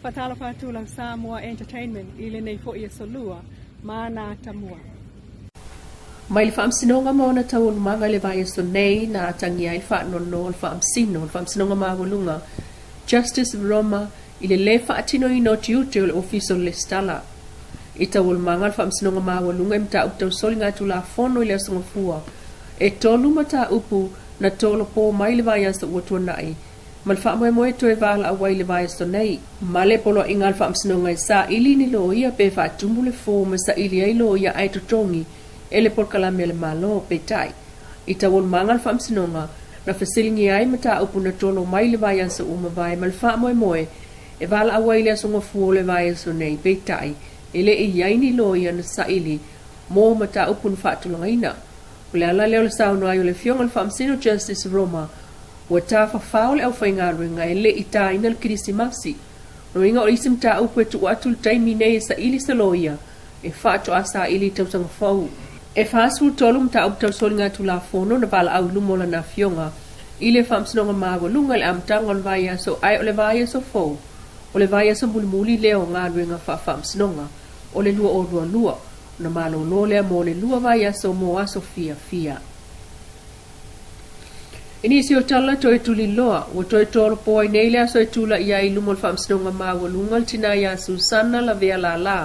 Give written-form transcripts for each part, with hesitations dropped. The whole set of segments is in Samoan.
Faatalofa atu lau Samoa Entertainment i lenei foi aso lua ma ana atamua. Mai le Faamasinoga ma ona taualumaga i le vaiaso nei na atagia ai le faanoanoa o le Faamasino o le Faamasinoga Maualuga, Justice Roma, i le lē faatinoina o tiute o le Ofisa o le Lesitala. I taualumaga a le Faamasinoga Maualuga i mataupu tau soligatulafono i le Aso Gafua, e tolu mataupu na tolopo mai le vaiaso ua tuanai ma le faamoemoe toe valaau ai i le vaiaso nei. Ma le poloaiga a le Faamasinoga e saili ni loia pe faatumu le form e saili ai loia ae totogi e le polokalame a le Malo. Peitai, i taualumaga a le Faamasinoga, na fesiligia ai mataupu na tolo mai i le vaiaso ua mavae ma le faamoemoe e valaau ai i le Aso Gafua o le vaiaso nei, peitai, e le i i ai ni loia na saili mo mataupu na faatulagaina. O le ala lea o le saunoa ai o le Afioga i le Faamasino Justice Roma, Ua tafafao le aufaigaluega e le i tāina le Kerisimasi. O lona uiga o isi mataupu e tuu atu i le taimi nei e saili se loia e faatoa saili i tausaga fou. E 43 mataupu tau soligatulafono na valaau i luma o lana afioga i le Faamasinoga Maualuga i le amataga o le vaiaso ae o le vaiaso fou o le vaiaso mulimuli lea o galuega faa-faamasinoga o le 2022 ona malolo lea mo le lua vaiaso mo aso fiafia. I nisi o tala toe tuliloa, ua toe tolopo ai nei le aso e tula'i ai i luma o le Faamasinoga Maualuga le tinā iā Susana Lavea Lālā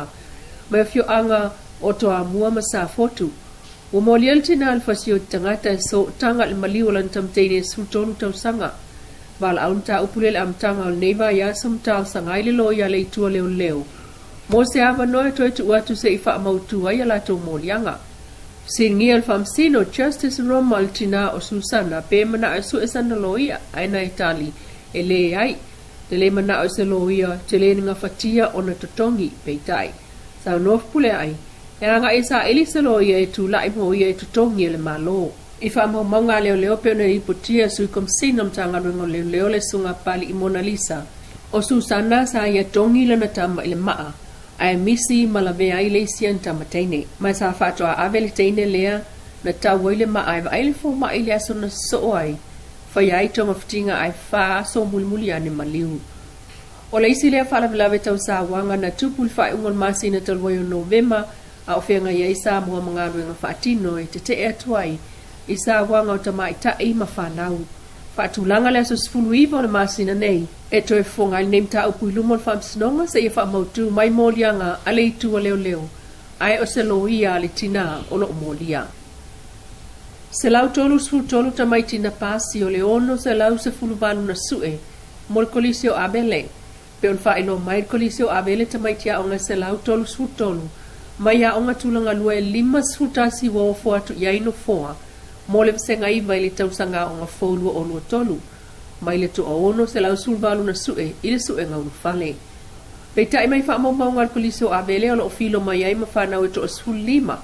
mai afioaga o Toamua ma Safotu. Ua molia le tinā i le fasioti tagata e sootaga i le maliu o lana tamateine e 13 tausaga. Valaau le mataupu lea i le amataga o lenei vaiaso ma talosaga ai le loia a le Itu a Leoleo mo se avanoa e toe tuu atu se i faamautu ai a latou moliaga. Fesiligia le Faamasino, Justice Roma, le tinā o Susana, pe manao e sue sana loia, ae na e tali, E leai, te le manao i se loia, te le gafatia ona totogi, peitai, saunoa Fepuleai, e agai e saili se loia e tulai mo ia e totogi e le Malo. I faamaumauga a leoleo pei ona lipotia e Sui Komisina o Matagaluega o Leoleo le Susuga a Papali'i Monalisa, o Susana sa ia togi lana tama i le maa, ae misi ma lavea ai le isi ana tama teine. Ma sa faatoa ave le teine lea na tau ai le maa e vaai le fomai i le aso na sosoo ai, faia ai togafitiga ae fa aso mulimuli ane maliu. O le isi lea faalavelave tau sauaga na tupu i le faaiuga o le masina talu ai o Novema a o feagai ai Samoa ma galuega faatino e tetee atu ai i sauaga o tamaitai ma fanau. Faatulaga le aso 19 o le masina nei e toe fofoga ai lenei mataupu i luma o le Faamasinoga seia faamautu mai moliaga a le Itu a Leoleo ae o se loia a le tinā o lo o molia. 133 tamaiti na pasi o le 618 na sue mo le Kolisi o Abele. Pei ona faailoa mai le Kolisi o Abele tamaiti aoga e 133 mai aoga tulaga lua e 51 ua ofo atu i ai nofoa mo le vasega iva i le tausaga aoga fou 2023 mai le toaono 118 na sue i le suega ulufale. Peitai mai faamaumauga a le Kolisi o Avele o lo o filo mai ai ma fanau e toa 15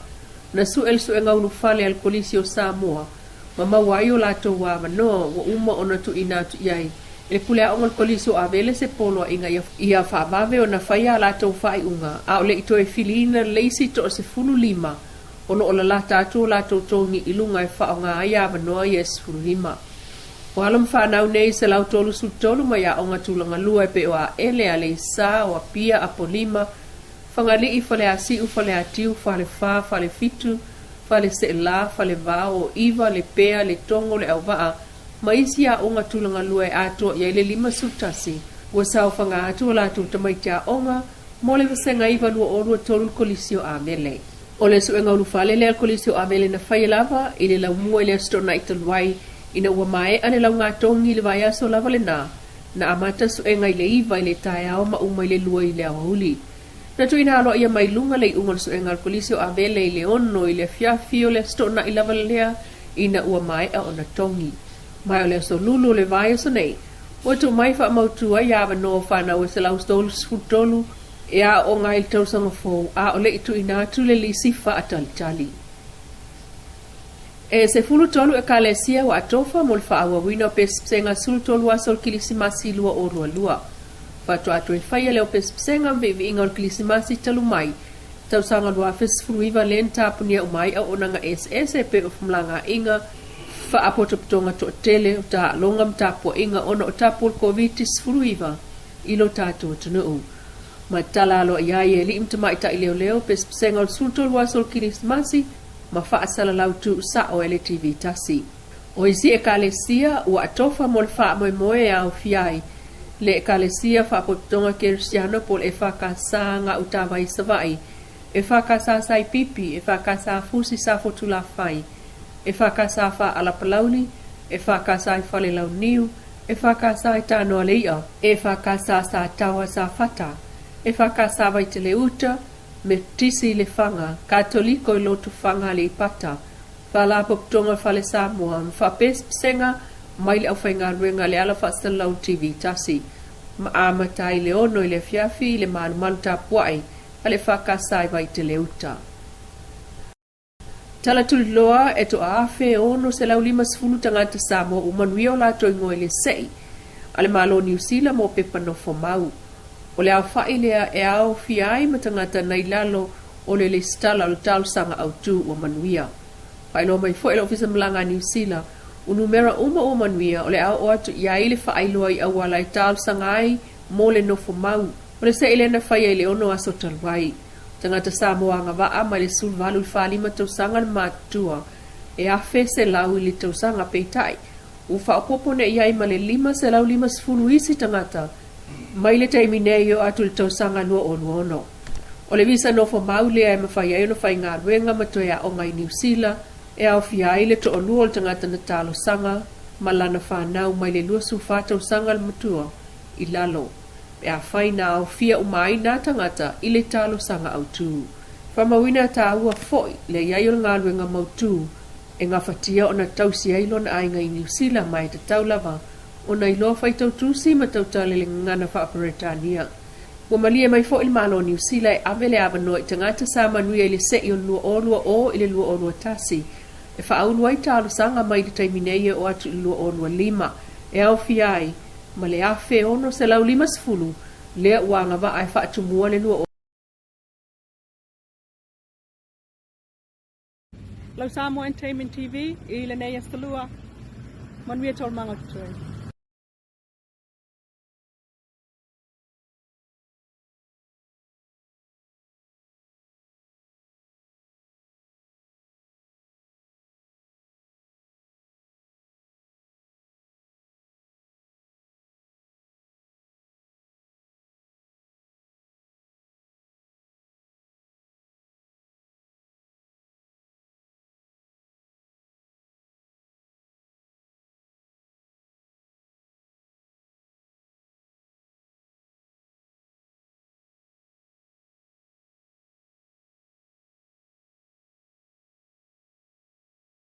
na sue le suega ulufale a le Kolisi o Samoa ma maua ai o latou avanoa ua uma ona tuuina atu i ai e le Pule Aoga o le Kolisi o Avele se poloaiga ia faavave ona faia a latou faaiuga a o le i toe filiina le isi toa 15 o lo o lalata atu o latou togi i luga e faaaoga ai avanoa ia e 15. O alo ma fanau nei 133 mai aoga tulaga lua e pei o Aele, Aleisa, o Apia, Apolima, Fagalii, Faleasiu, Faleatiu, Falefa, Falefitu, Faleseela, Falevao, o Iva, Lepea, Letogo, Leauvaa, ma isi aoga tulaga lua e atoa i ai le 51 ua saofaga atu o latou tamaiti aoga mo le vasega 9 2023 le Kolisi o Avele. O le suega ulufale lea a le Kolisi o Avele na faia lava i le laumua i le Aso Toonai talu ai ina ua maea le laugatogi i le vaiaso lava lenā na amata suega i le 9 i le taeao ma uma i le 2 i le aoauli. Na tuuina aloaia mai luga le iuga o le suega a le Kolisi o Avele i le 6 i le afiafi o le Aso Toonai lava lea ina ua maea ona togi. Ma o le Aso Lulu o le vaiaso nei, ua tuu mai faamautu ai avanoa o fanau e 133 e aooga ai i le tausaga fou a o le i tuuina atu le lisi faatalitali. E 13 ekalesia ua atofa mo le faaauauina o pesepesega 13 aso o le Kilisimasi 2022. Faatoa toe faia lea o pesepesega ma viiviiga o le Kilisimasi talu mai tausaga 2019 lea na tapunia uma ai auaunaga eseese e pei o femalagaaiga, faapotopotoga toatele o taaloga ma tapuaiga ona o tapu o le Koviti-19. i lo tatou atunuu. Ma tala aloaia ai e alii ma tamaitai leoleo pesepesega o le 13 aso o le Kerisimasi ma faasalalau tuusao e le TV tasi. O isi ekalesia ua atofa mo le faamoemoe e aofia ai le Ekalesia Faapotopotoga Kerisiano po o le EFKS Gautavai i Savaii, EFKS Saipipi, EFKS Fusi Safotulafai, EFKS Faala Palauli, EFKS i Falelauniu, EFKS i Tanoaleia, EFKS Sataoa Safata, EFKS Vaiteleuta, Metotisi i Lefaga, Katoliko i Lotofaga Aleipata, Faalapotopotoga Fale Samoa, ma faapesepesega mai le aufaigaluega a le ala faasalalau TV tasi. Ma amata ai le 6 i le afiafi i le malumalu tapuai a le EFKS i Vaiteleuta. Tala tuliloa e toa 1,650 tagata Samoa ua manuia o latou igoa i le se'i a le Malo o Niu Sila mo pepa nofo mau. O le aofa'i lea e aofia ai ma tagata nai lalo o le lesitala o le talosaga autū ua manuia. Faailoa mai foi e le Ofisa Malaga a Niu Sila, o numera uma ua manuia o le a oo atu i ai le faailoa i auala e talosaga ai mo le nofo mau. O le se'i lea na faia i le 6 aso talu ai. Tagata Samoa agavaa mai le 18 i le 45 tausaga le matutua e 1,100 i le tausaga peitai ua faaopoopo nei i ai ma le 550 isi tagata mai le taimi nei e oo atu i le tausaga 2026. O le visa nofo mau lea e mafai ai ona faigaluega ma toe aoga i Niu Sila e aofia ai le toalua o le tagata na talosaga ma lana fanau mai le 24 tausaga le matua i lalo pe afai na aofia uma ai nā tagata i le talosaga autū. Faamauina taua foi le i ai o le galuega mautū e gafatia ona tausi ai lona aiga i Niu Sila ma e tatau lava ona iloa faitau tusi ma tautala i le gagana faa-Peretania. Ua malie mai foi le Malo o Niu Sila e ave le avanoa i tagata sa manuia i le se'i o le 2020 i le 2021 e faaulu ai talosaga mai le taimi nei e oo atu i le 2025 e aofia ai ma le 1,650 lea ua agavaa e faatumua le 20 Lau Samoa Entertainment TV i lenei aso Lua. Manuia taualumaga o totoe.